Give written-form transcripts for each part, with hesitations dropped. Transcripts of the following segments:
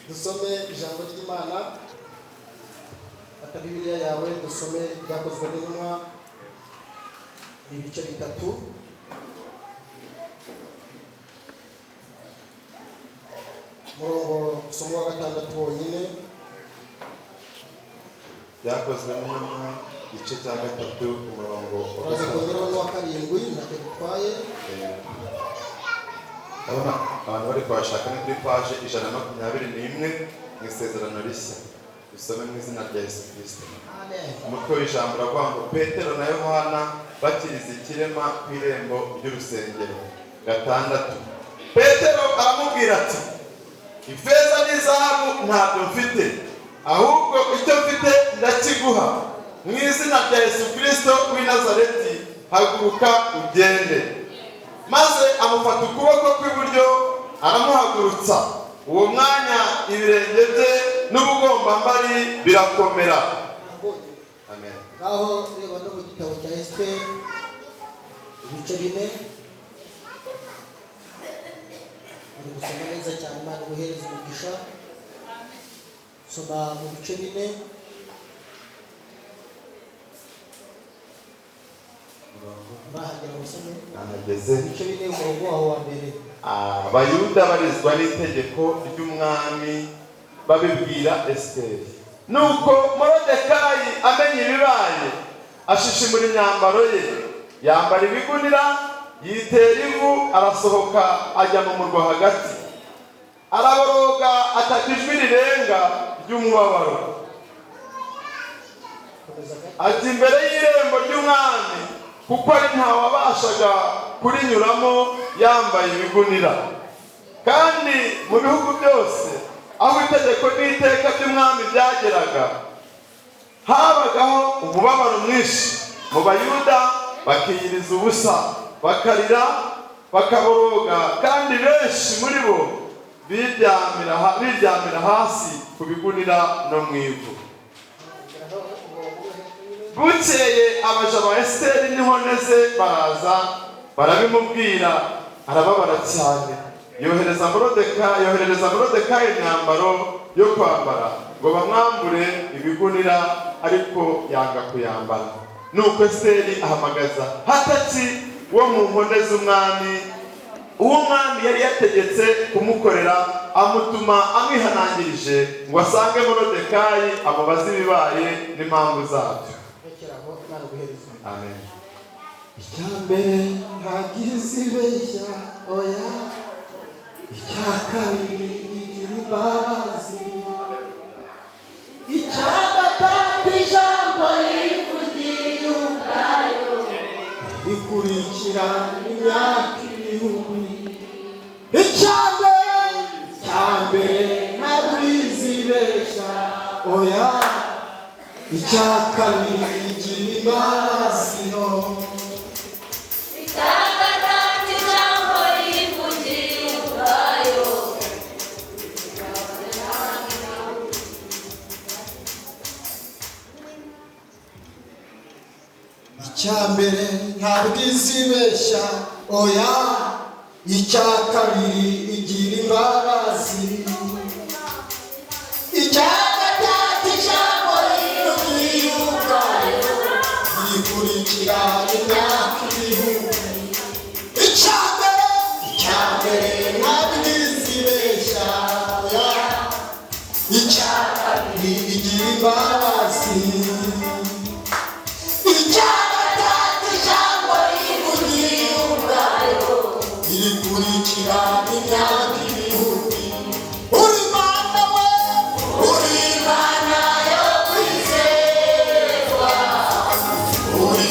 Dusome ijambo ry'Imana. Fata Bibiliya yawe, dusome Ibyakozwe n'Intumwa, ibice 3. Umurongo usoma wa 6 wonyine. Byakozwe n'Intumwa, igice cya 3, umurongo wa Uraza 6. Kongeraho n'uwa 7, ntacyo dutwaye. Ndabona abantu bari kuhashaka, ni kuri paje 121 mu Isezerano Rishya. Dusome mu izina rya Yesu Kirisito. Amen. Umutwe w'ijambo uravuga ngo: Petero na Yohana bakiriza ikirema ku irembo ry'urusengero. 6, Petero aramubwira ati: "Ifeza n'izahabu ntabyo mfite, ahubwo icyo mfite ndakiguha. Mu izina rya Yesu Kirisito w'i Nazareti, haguruka ugende." Maze amufata ukuboko kw'iburyo, aramuhagurutsa. Uwo mwanya ibirenge bye n'ubugombambari birakomera. Amen. Ngaho reba no mu gitabo cya Esiteri, ibice 4. Uri gusoma neza cyane, Imana iguhereze umugisha. Soma mu bice 4. Urahagera usome. Nahageze. Ibice 4, umurongo waho wa 1. Abayuda barizwa n'itegeko ry'umwami babibwira Esiteri. Nuko Morodekayi amenya ibibaye, ashishimura imyambaro ye, yambara ibigunira, yitera ivu, arasohoka ajya mu murwa hagati, araboroga, ataka ijwi rirenga ry'umubabaro. Komeza gato. Ajya imbere y'irembo ry'umwami, kuko ari ntawabashaga kurinyuramo yambaye ibigunira. Kandi mu bihugu byose aho itegeko n'iteka by'umwami byageraga, habagaho umubabaro mwinshi mu Bayuda, bakiyiriza ubusa, bakarira, bakaboroga, kandi benshi muri bo biryamira hasi ku bigunira no mu ivu. Bukeye abaja ba Esiteri n'inkone ze baraza barabimubwira, arababara cyane. Yoherereza Morodekayi imyambaro yo kwambara ngo bamwambure ibigunira, ariko yanga kuyambara. Nuko Esiteri ahamagaza Hataki wo mu nkone z'umwami, uwo umwami yari yategetse kumukorera, amutuma amwihanangirije ngo asange Morodekayi, amubaze ibibaye n'impamvu zabyo. Rekeraho, Imana iguhereze. Amen. Icya mbere, ntabwo izibeshya, oya. Icya kabiri, igira imbabazi. Icya gatatu, ijambo rivugiye ubwayo rikurikira imyaka ibihumbi. Icya mbere, icya mbere, ntabwo izibeshya, oya. Icya kabiri, igira imbabazi no. Icya gatatu, ijambo rivugiye ubwayo. Icya mbere, ntabwo izibeshya, oya. Icya kabiri, igira imbabazi. Icya gatatu, ijambo rivugiye ubwayo rikurikira imyaka ibihumbi. Icya mbere, icya mbere, ntabwo izibeshya, oya. Icya kabiri, igira imbabazi. Icya gatatu, ijambo rivugiye ubwayo rikurikira imyaka ibihumbi. Uri Mana we, uri Mana yo kwizerwa, uri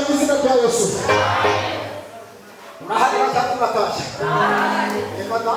mu izina rya Yesu. Murahari batatu batashye. Imana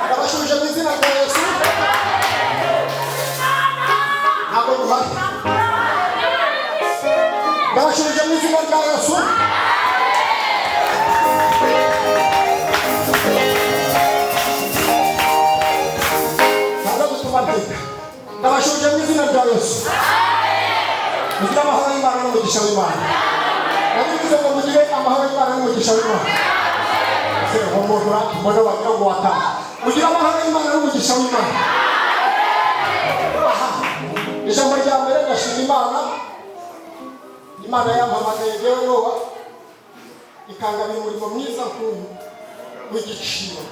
ndabashubije mu izina rya Yesu. Ntabwo duhari. Ndabashubije mu izina rya Yesu. Ntabwo gutuma nteka. Ndabashubije mu izina rya Yesu. Mugire amahoro y'Imana n'umugisha w'Imana. Nabivuze ngo mugire amahoro y'Imana n'umugisha w'Imana. Se umuntu mbona wagira ngo wataha. Mugire amahoro y'Imana n'umugisha w'Imana. Aha. Ijambo rya mbere, ndashima Imana. Imana yampamagaye jyewe Nowa, ikangabira umurimo mwiza nk'uyu w'igiciro,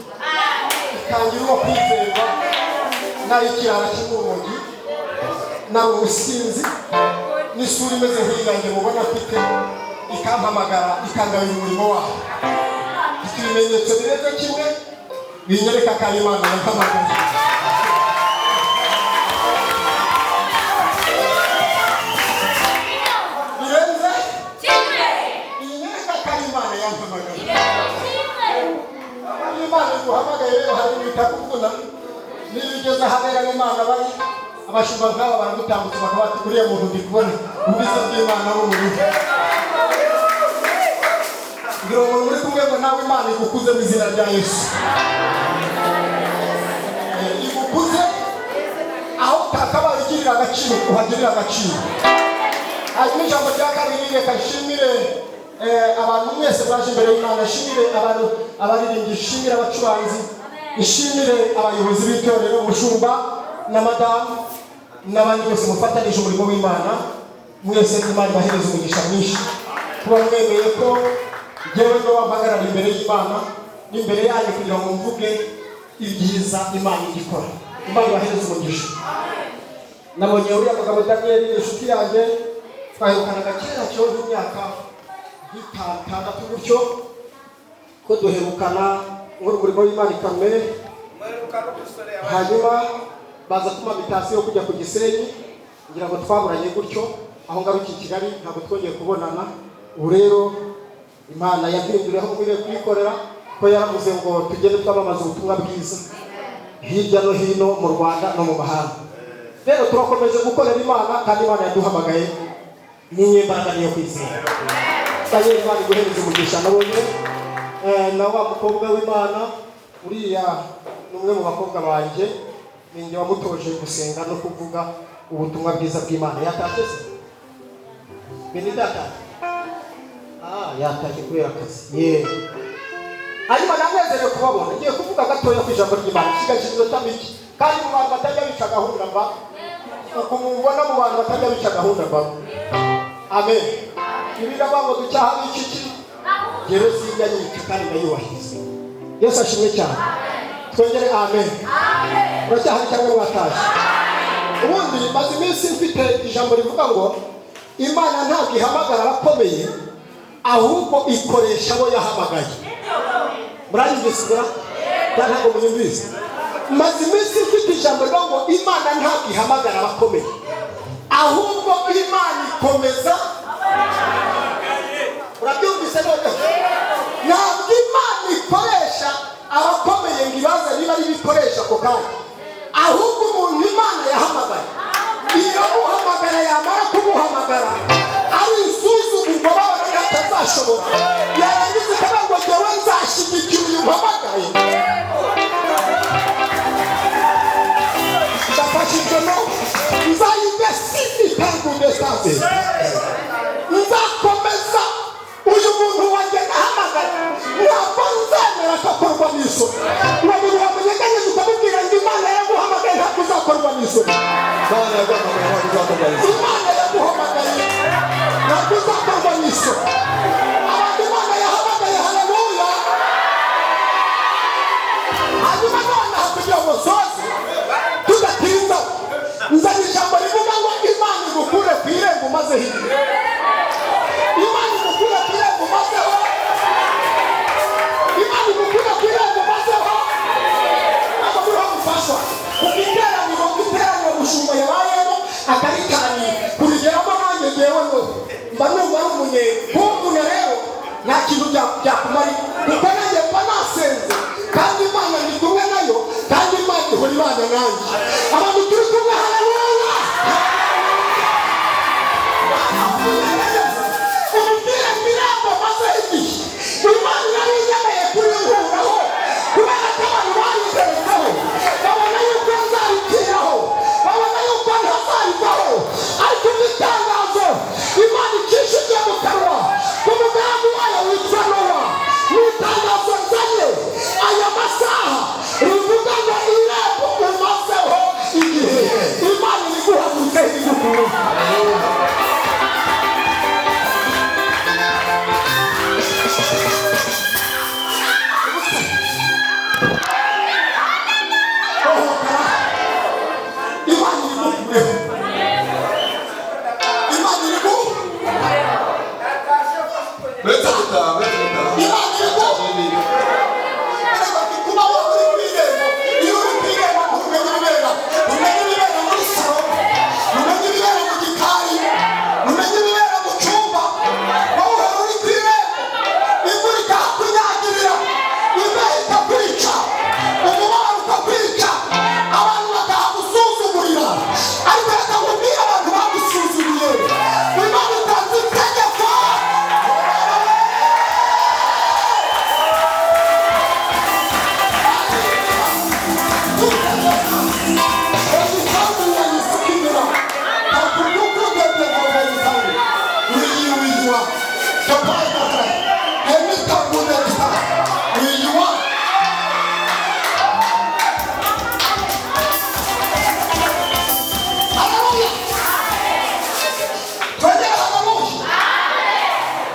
ikangira uwo kwizerwa. Nari ikirara cy'urumogi, nari umusinzi, n'isura imeze nk'iyanjye mubona afite, ikampamagara, ikangabira umurimo wayo. Mfite ibimenyetso birenze kimwe binyereka ko ari Imana yampamagaye. Birenze binyereka ko ari Imana yampamagaye. Iyo Imana iguhamagaye rero, hari ibintu itakuvuna. Niyo ugeze ahabera n'Imana, bari abashumba nk'aba baragutambutsa, bakaba bati: "Uriya muntu ndi kubona ubwiza bw'Imana b'ubururu." Ngira umuntu muri kumwe ngo nawe Imana igukuze mu izina rya Yesu. Igukuze aho utakabaye ugirira agaciro, uhagirira agaciro. Hanyuma ijambo rya kabiri, reka nshimire abantu mwese baje imbere y'Imana, nshimire abantu abaririmbyi, nshimire abacuranzi, nshimire abayobozi b'itorero, umushumba na madamu n'abandi bose mufatanije umurimo w'Imana. Mwese Imana ibahereza umugisha mwinshi kuba mwemeye ko njyewe ndo wampagarara imbere y'Imana n'imbere yanyu kugira ngo mvuge ibyiza Imana igikora. Imana ibahereza umugisha. Nabonye uriya mugabo Daniel, ni inshuti yanjye, twaherukanaga kera cyo imyaka nk'itanu, itandatu gutyo, ko duherukana nkora umurimo w'Imana i Kamere. Hanyuma baza kumpa invitation yo kujya ku Gisenyi, ngira ngo twaburanye gutyo. Aho ngarukiye i Kigali ntabwo twongeye kubonana. Ubu rero Imana yampinduriye aho nkwiriye kuyikorera, ko yaravuze ngo tugende twamamaza ubutumwa bwiza hirya no hino mu Rwanda no mu mahanga. Rero turakomeje gukorera Imana, kandi Imana yaduhamagaye n'inyembaraga niyo kwizera. Daniel, Imana iguhereza umugisha. Nabonye na wa mukobwa w'Imana, uriya ni umwe mu bakobwa banjye, ni njye wamutoje gusenga no kuvuga ubutumwa bwiza bw'Imana. Yatashye se Benedata? Ah, yatashye kubera akazi yewe. Hanyuma nanezerewe kubabona. Ngiye kuvuga gatoya ku ijambo ry'Imana, nsigaje iminota mike, kandi mu bantu batajya bica gahunda mba uku mubona, mu bantu batajya bica gahunda mba. Amen. Ibiravuga ngo ducyaha bica iki? Rero sinjya nyica kandi ndayubahiriza. Yesu ashimwe cyane. Twongere amen. Uracyahari cyangwa mwatashye? Ubundi maze iminsi mfite ijambo rivuga ngo Imana ntabwo ihamagara abakomeye, ahubwo ikoresha abo yahamagaye. Muranyumvise? Bura ntabwo munyumvise. Maze iminsi mfite ijambo rivuga ngo Imana ntabwo ihamagara abakomeye, ahubwo Imana ikomeza. Urabyumvise noneho? Ntabwo Imana ikoresha abakomeye ngo ibaze niba ari ibikoresha ako kanya, ahubwo umuntu Imana yahamagaye iramuhamagara, yamara kumuhamagara ari isuzugurwa, babona atazashobora, yarangiza ikavuga ngo: "Jyewe nzashyigikira uyu mpamagaye." Ndafashijwe no nzayinvesiti nzakomeza uyu muntu wanjye nahamagaye, ntabwo nzemera ko akorwa n'isoni. Uwo muntu wamunyeganyeza ukamubwira ngo Imana yaguhamagaye, ntabwo uzakorwa n'isoni. Imana yaguhamagaye, ntabwo uzakorwa n'isoni. Imana yaguhamagaye, ntabwo uzakorwa n'isoni. Abantu Imana yahamagaye, haleluya! Hanyuma nonaha kugira ngo nsoze tudatinda, nzanye ijambo rivuga ngo Imana igukure ku irembo umazeho igihe. Imana igukure ku irembo umazeho. Imana igukure ku irembo umazeho. Ntabwo muriho mufashwa, kuko iteraniro mushumba yabayemo akaritangira kurigeramo, nanjye ngewe ngo Nanjye abantu turi kumwe, haleluya. Umubwire ngo irembo maze igihe Imana yari inyemeye kurinkuraho, kubera ko abantu bayiteretseho babona yuko nzarikiraho, babona yuko ntazarivaho. Ariko itangazo Imana icishije mu kanwa k'umugambi wayo witwa Nowa ni itangazo nzanye aya masaha rivuga ngo irembo umazeho igihe, Imana iriguhagurutse, irigukureho. Imana irigukureho, Imana irigu Uretse gutaha, uretse gutaha. Imana irigu. Ariko kuba wowe uri ku irembo, iyo uri ku irembo ntumenya ibibera, ntumenya ibibera muri salo, ntumenya ibibera mu gikari, ntumenya ibibera mu cyumba. Wowe uhora uri ku irembo, imvura ikahakunyagirira, imbeho ikakwica, umubabaro ukakwica, abantu bakahagusuzugurira. Ariko reka nkubwire, abantu bagusuzuguye, Imana itanze itegeko.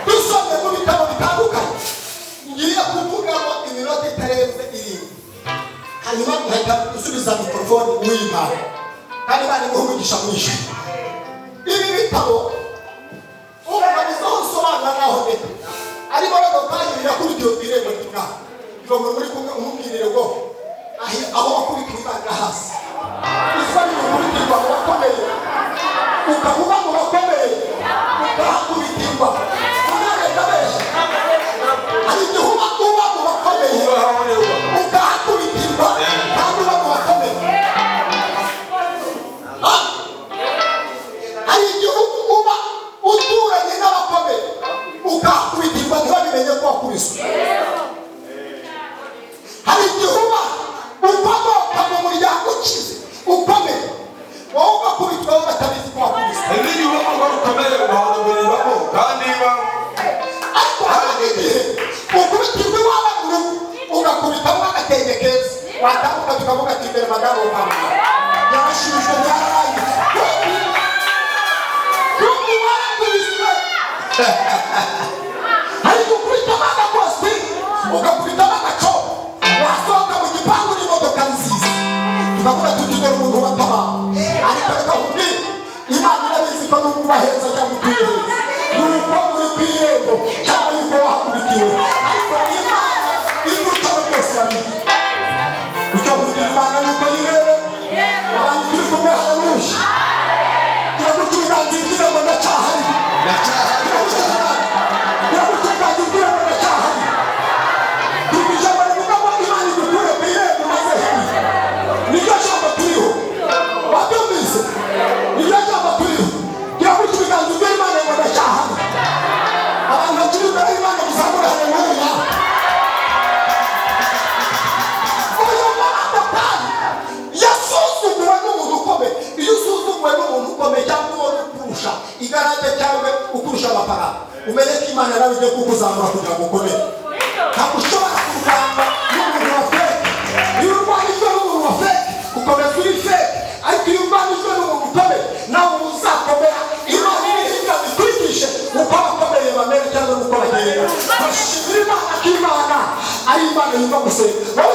Dusomye mu bitabo bitandukanye, ngiye kuvugamo iminota itarenze 7, hanyuma nkahita nsubiza mikorofone uyimpaye, kandi Imana iguhe umugisha mwinshi. Ibi bitabo ubu nabuze aho nsobanura naho ndeka, ariko Moridekayi yakubitiwe ku irembo ry'umwami. Ngo muri kumwe umubwirire ngo aho wakubitiwe Imana hasi isoni gukubitirwa mu bakomeye, ukavuga mu bakomeye ukahakubitirwa unareka benshi. Hari igihe uba mu bakomeye ukahakubitirwa kandi uba mu bakomeye. Hari igihe uba uturanye n'abakomeye ukahakubitirwa ntibabimenye ko wakubiswe. Hari igihe uba ukomoka mu muryango ukize ukomeye, wowe ugakubitwa bo batabizi ko wakubiswe. Hari n'igihe uba mu rugo rukomeye ugahanagurwamo kandi Ariko hari n'igihe ukubitirwa iwawe mu rugo, ugakubitamo agatenge keza, watambuka tukavuga ati imbere madamu wa yarashubijwe, byararangiye, kumbi warakubiswe. Hari gukubitamo agakositimu, ugakubitamo agacobo, wasohoka mu gipangu n'imodoka nziza, tukavuga tuti dore umuntu watabawe. Ariko reka nkubwire, Imana irabizi ko nubwo uba heza cyangwa utuye heza, nuko uri ku irembo cyangwa yuko wahakubitiwe, ariko Imana igucaho byose irabizi. Icyo nkubwira, Imana ni uko yirebe. Abantu turi kumwe, haleluya. Turagucungangira ngo ndacyahari. Turagucungangira ngo ndacyahari. Turi ijambo rivuga ngo Imana igukure ku irembo maze niryo jambo turiho. Wabyumvise? Niryo jambo turiho. Turagucungangira ubwira Imana ngo ndacyahari. Abantu bakiri imbere y'Imana muzamure haleluya. Uyu Moridekayi yasuzuguwe n'umuntu ukomeye. Iyo usuzuguwe n'umuntu ukomeye cyangwa ubona ukurusha igarage cyangwa ukurusha amafaranga, umenye ko Imana nawe igiye kukuzamura kugira ngo ukomere. Ntabwo ushobora kurwana n'umuntu wa fake. Iyo urwanijwe n'umuntu wa fake ukomeza uri fake, ariko iyo urwanijwe n'umuntu ukomeye nawe uzakomera. Imana irihinga ikwigishe uko abakomeye bamera cyangwa uko bagenda. Bashimira Imana ko Imana ari Imana yumva gusenga. Wowe